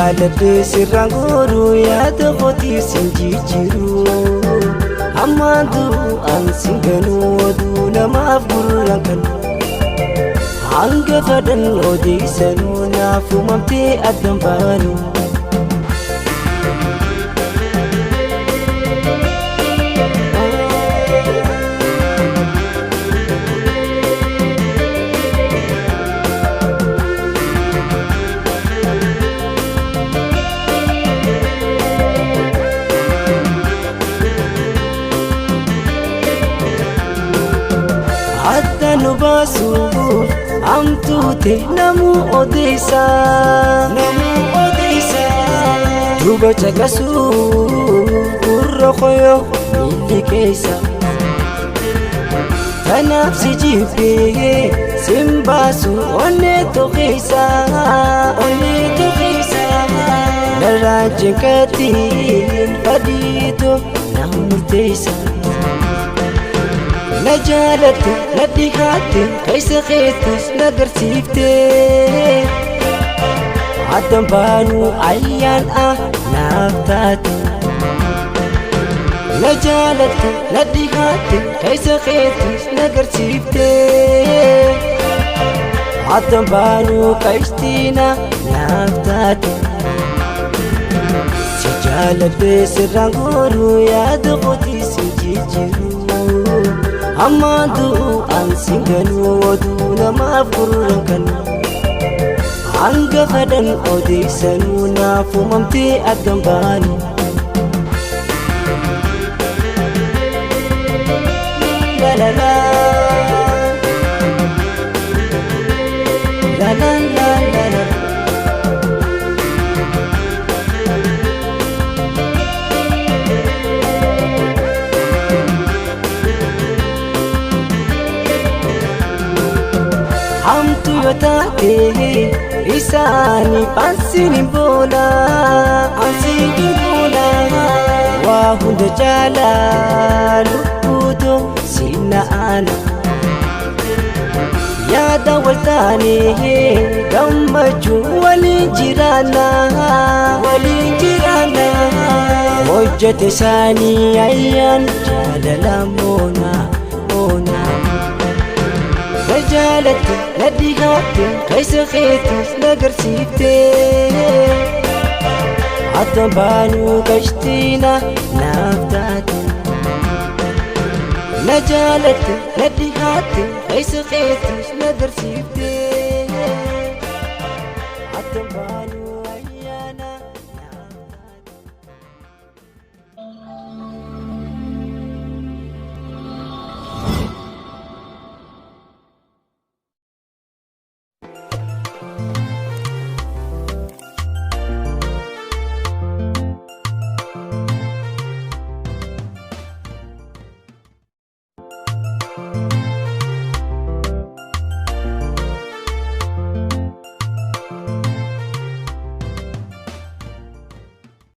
Jaaladhee sirraan gooruu yaada kootii sin jijjiiru. Ammaan du'aan sin ganuu oduu namaaf gurraan kan. Hanga fadhan odeessanuu naaf uumamtee addan baanu. Adda nu baasuuf hamtuute namuu odeessa. Namuu odeessa. Duuba caqasuuf gurra koyoo miilli keessa. Kanaaf si jibbee sin baasu onnee tokkeessa. Onnee tokkeessa. Narraa jinkatiin fadiitu na murteessa. Na jaalatte na dhihaatte keessa keettis na garsiifte. Addan baanuu ayyaan a naaf taate. Na jaalatte na dhihaatte keessa keettis na garsiifte. Addan baanuu qashtiina naaf taate. Si jaaladhee sirraan gooruu yaada kootii si jijjiiru. Ammaan du'aan sin ganuu oduu namaaf gurraan kan. Hanga fadhan odeessanuu naaf uumamtee addan baanu. La la la. La la la la la. Hamtu yoo taate isaaniif ansiin hin boona ansiin hin boona waa hunda caalaa lubbuutu sinna aana yaada wal taane gammachuu waliin jiraanna waliin jiraanna hojjete isaanii ayyaan jaalala moona moona. Na jaalatte na dhihaatte keessa keettis na garsiifte. Addan baanuu qashtiina naaf taate. Na jaalatte na dhihaatte keessa keettis na garsiifte.